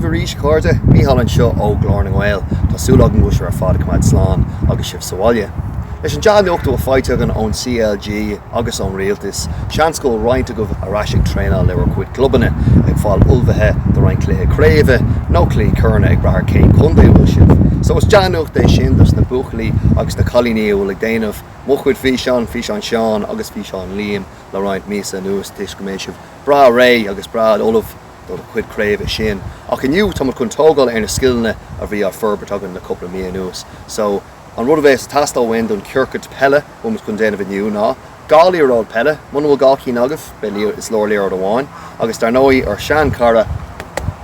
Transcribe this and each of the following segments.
daoibh arís a chairde, Mícheál anseo ó Glór na nGael. Tá súil agam go bhfuil sibh ar fad ag coimeád slán agus sibh sa bhaile. Leis an dea-nuacht a bhfuil faighte againn ón CLG agus ón Rialtas, seans go bhfuil roinnt agaibh ar ais ag traenáil le bhur gcuid clubanna, ag fáil ullmhaithe do roinnt cluiche craoibhe nó cluichí coirne ag brath ar cén contae a bhfuil sibh. So is dea-nuacht é sin dos na buachaillí agus na cailíní a bhfuil ag déanamh mo chuid físeán, físeán Seán agus físeán Liam le roinnt míosa anuas toisc go mbeidh sibh breá réidh agus breá ullamh do chuid craoibhe sin. Ach inniu tá muid chun tógáil ar na scileanna a bhí á forbairt againn le cúpla mí anuas. So, an rud a bheas ag teastáil uainn don ciorcad peile a bhfuil muid chun déanamh inniu ná 2 liathróid peile, muna bhfuil 2 cinn agaibh, beidh is leor liathróid amháin, agus dar ndóigh ár sean chara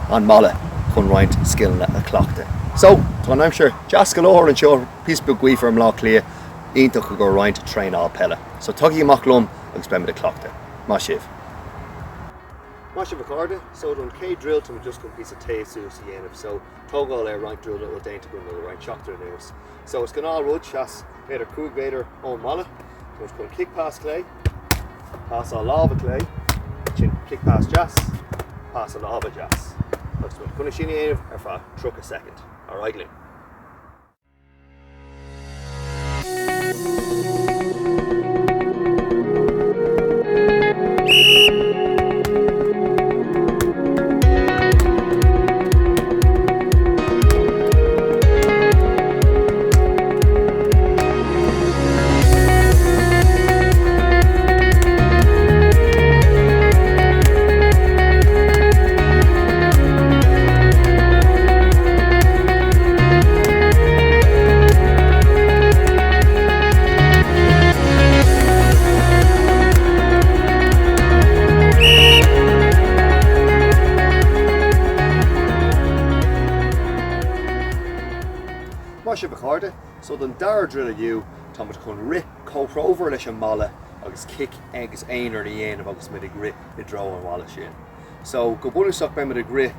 an balla chun roinnt scileanna a chleachtadh. So, tá an aimsir deas go leor anseo, píosa beag gaofar i mBleá Cliath, iontach i gcomhair roinnt traenáil peile. So tagaigí amach liom agus beimid ag cleachtadh. Maith sibh. Maith sibh a chairde, so don chéad drill tá muid just chun píosa téamh suas a dhéanamh so tógáil ar roinnt drill a bhfuil déanta againn le roinnt seachtain anuas. So is gnáth rud, seas b'fhéidir 5 mhéadar ón mballa, tá muid chun kick pass clé, pasáil láimhe clé, ansin kick pass deas, pasáil láimhe deas. Agus tá muid chun é sin a dhéanamh ar feadh 30 soicind. Ar aghaidh linn. Maith sibh a chairde, so don dara drill inniu tá muid chun rith comhthreomhar leis an mballa agus cic agus aonar a dhéanamh agus muid ag rith i dtreo an bhalla sin. So, go bunúsach beidh muid ag rith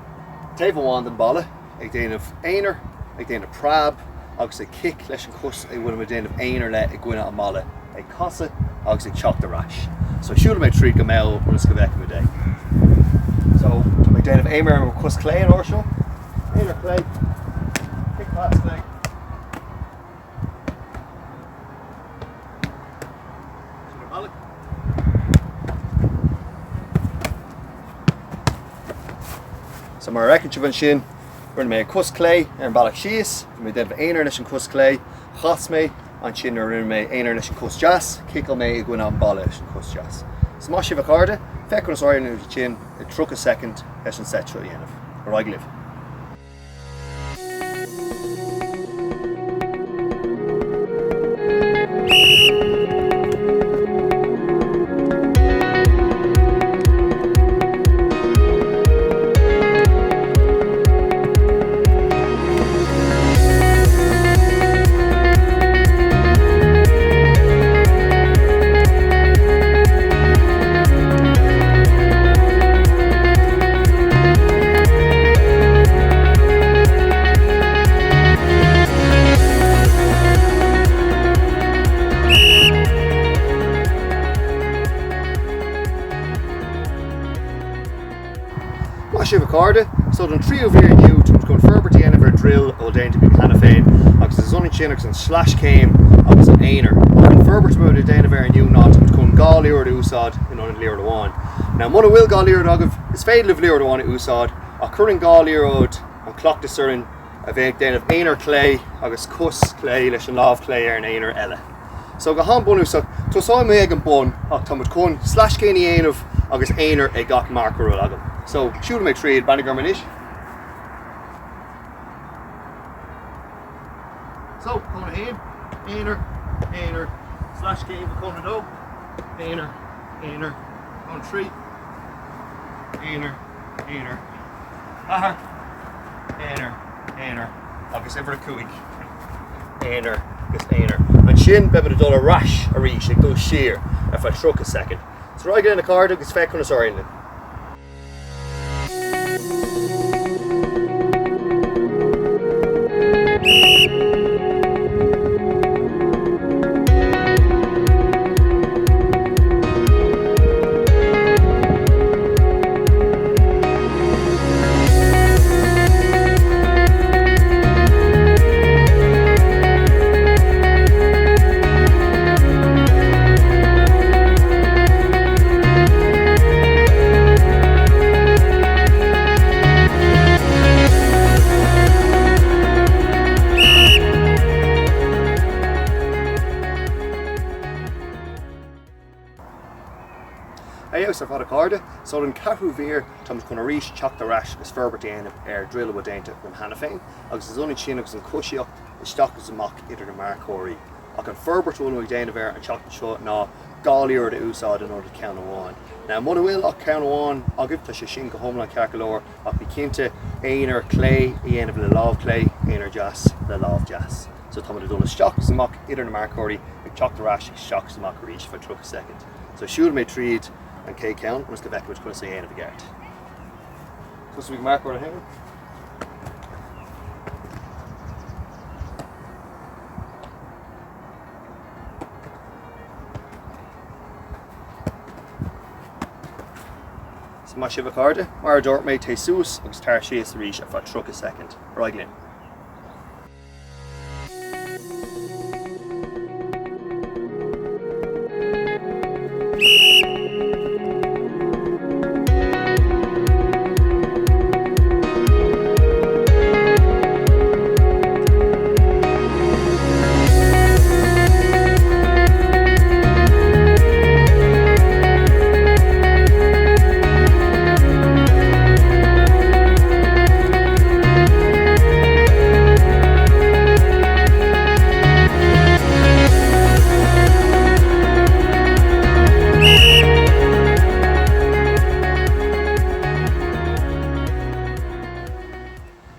taobh amháin den balla, ag déanamh aonar, ag déanamh preab agus ag cic leis an chos a bhfuil muid ag déanamh aonar le i gcoinne an mballa, ag casadh agus ag teacht ar ais. So, siúlfaidh mé tríd go mall ionas go bhfeicfimid é. So, tá mé ag déanamh aonar ar mo chos clé an uair seo. Aonar clé, kick pass clé. So mar a fheiceann sibh ansin, rinne mé an cos clé ar an bealach síos, bhí mé ag déanamh aonar leis an cos clé, chas mé, ansin nuair a rinne mé aonar leis an cos deas, ciceáil mé i gcoinne an balla leis an cos deas. So maith sibh a chairde, féach conas a éiríonn libh ansin i 30 soicind leis an seit seo a dhéanamh. Ar aghaidh libh! Maith sibh a chairde, so don tríú mhír inniu táimid chun forbairt a dhéanamh ar drill a bhfuil déanta againn cheana féin agus is ionann sin agus an sleaschéim agus an aonar. Ach an forbairt a bhfuil muid ag déanamh air inniu ná táimid chun 2 liathróid a úsáid in ionad liathróid amháin. Now muna bhfuil 2 liathróid agaibh is féidir libh liathróid amháin a úsáid ach cuireann 2 liathróid an cleachtas orainn a bheith ag déanamh aonar clé agus cos clé leis an lámh clé ar an aonar eile. So go han-bunúsach, tosóidh mé ag an bun ach tá muid chun sleaschéim a dhéanamh agus aonar ag gach marcóir a bhfuil agam. So siúlfaidh mé tríd, breathnaigh orm anois. So, cón 1, aonar, aonar, sleaschéim go cón 2, aonar, aonar, cón 3, aonar, aonar, 4, aonar, aonar, agus uimhir 5, aonar agus aonar. Ansin beimid ag dul ar ais arís, ag dul siar ar feadh 30 soicind. So ar aghaidh linn a chairde agus féach conas a éiríonn linn. Ar fheabhas ar fad a chairde, so don ceathrú mhír táimid chun arís teacht ar ais agus forbairt a dhéanamh ar druil a bhfuil déanta agam cheana féin agus is ionann sin agus an coisíocht isteach agus amach idir na marcóirí. Ach an forbairt a bhfuil mé ag déanamh air an tseachtain seo ná 2 liathróid a úsáid in ionad ceann amháin. Now muna bhfuil ach ceann amháin agaibh tá sé sin go hiomlán ceart go leor ach bí cinnte aon ar clé a dhéanamh le lámh clé, aon ar deas le lámh deas. So táimid ag dul isteach agus amach idir na marcóirí ag teacht ar ais isteach agus amach arís for 30 soicind. So siúlfaidh mé tríd an chéad ceann ionas go bhfeicfimid conas é a dhéanamh i gceart. Tosóidh mé ag marcóir 1. So maith sibh a chairde, mar a dúirt mé, téigh suas agus tar síos arís ar feadh 30 soicind. Ar aghaidh linn.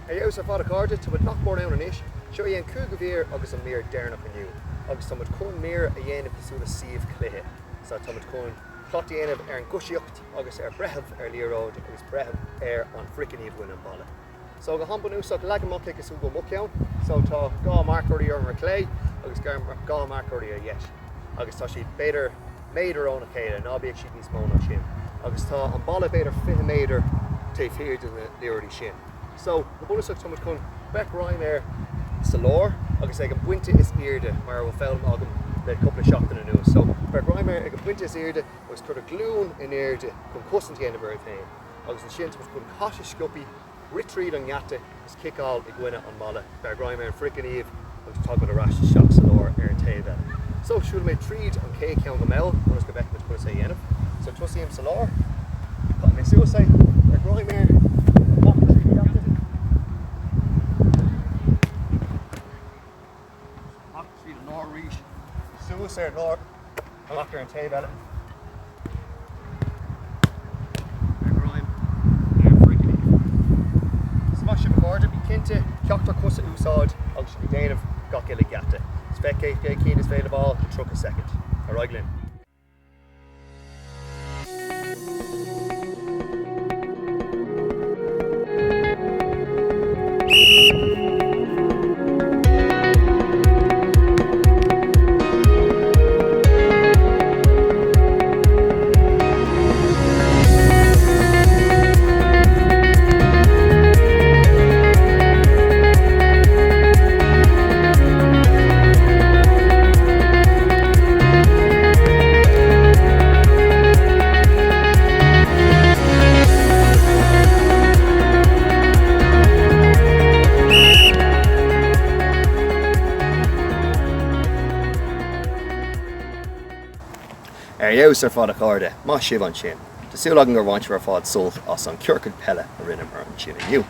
Ar fheabhas ar fad a chairde, tá muid nach mór ann anois. Seo í an cúigiú mhír agus an mír deireanach inniu. Agus tá muid chun mír a dhéanamh cosúil le suíomh cluiche. So tá muid chun cleachtadh a dhéanamh ar an gcoisíocht agus ar breitheamh ar liathróid agus breitheamh ar an frithghníomh i gcoinne an balla. So go han-bhunúsach, leag amach é cosúil go mo cheann. So tá 2 marcóirí orm ar clé agus 2 marcóirí ar dheis. Agus tá siad b'fhéidir méadar óna chéile, ná bíodh siad níos mó ná sin. Agus tá an balla b'fhéidir 20 méadar taobh thiar de na liathróidí sin. So, go bunúsach tá muid chun beir greim air sa lár agus ag an bpointe is airde mar a bhfuil foghlaim agam le cúpla seachtain anuas. So, beir greim air ag an bpointe is airde agus cuir do ghlúin in airde chun cosaint a dhéanamh oraibh féin. Agus ansin tá muid chun casadh sciobthaí, rith tríd an ngeata agus ciceáil i gcoinne an mballa. Beir greim ar an frithghníomh agus tagaimid ar ais isteach sa lár ar an taobh eile. So, siúlfaidh mé tríd an chéad cheann go mall ionas go bhfeicfimid conas é a dhéanamh. So, tosaím sa lár, caithfidh mé suas é, beir greim air, amach tríd an ngeata. Amach tríd an lár arís, suas ar an lár. Amach ar an taobh eile. Beir greim ar an frithghníomh. So maith sibh a chairde, bí cinnte ceachtar cos a úsáid agus sibh ag déanamh gach uile geata. Is féach cé cinn is féidir a fháil i 30 soicind. Ar aghaidh linn. Ar fheabhas ar fad a chairde, maith sibh ansin. Tá súil agam gur bhain sibh ar fad sult as an ciorcad peile a rinneamar ansin inniu.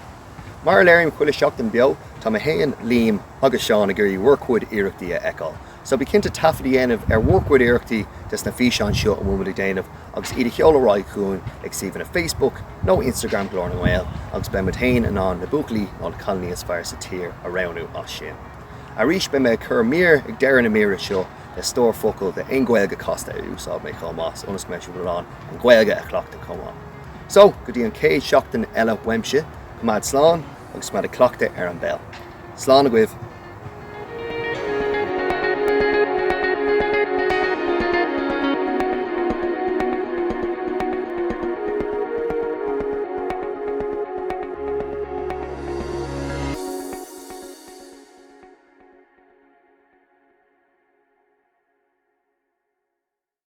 Mar a léirím chuile sheachtain beo, tá mé féin, Liam agus Seán ag iarraidh bhur gcuid iarrachtaí a fheiceáil. So bí cinnte taifead a dhéanamh ar bhur gcuid iarrachtaí des na físeáin seo a bhfuil muid ag déanamh agus iad a sheoladh ar aghaidh chugainn ag suíomhanna Facebook nó Instagram Glór na nGael agus beidh muid féin in ann na buachaillí nó na cailíní is fearr sa tír a roghnú as sin. Arís beidh mé ag cur mír ag deireadh na míre seo le stór focal de aon Ghaeilge casta a úsáid mé chomh maith ionas go mbeidh sibh in ann an Ghaeilge a chleachtadh chomh maith. So, go dtí an chéad seachtain eile uaimse, coimeád slán agus coimeád ag cleachtadh ar an bpeil. Slán agaibh!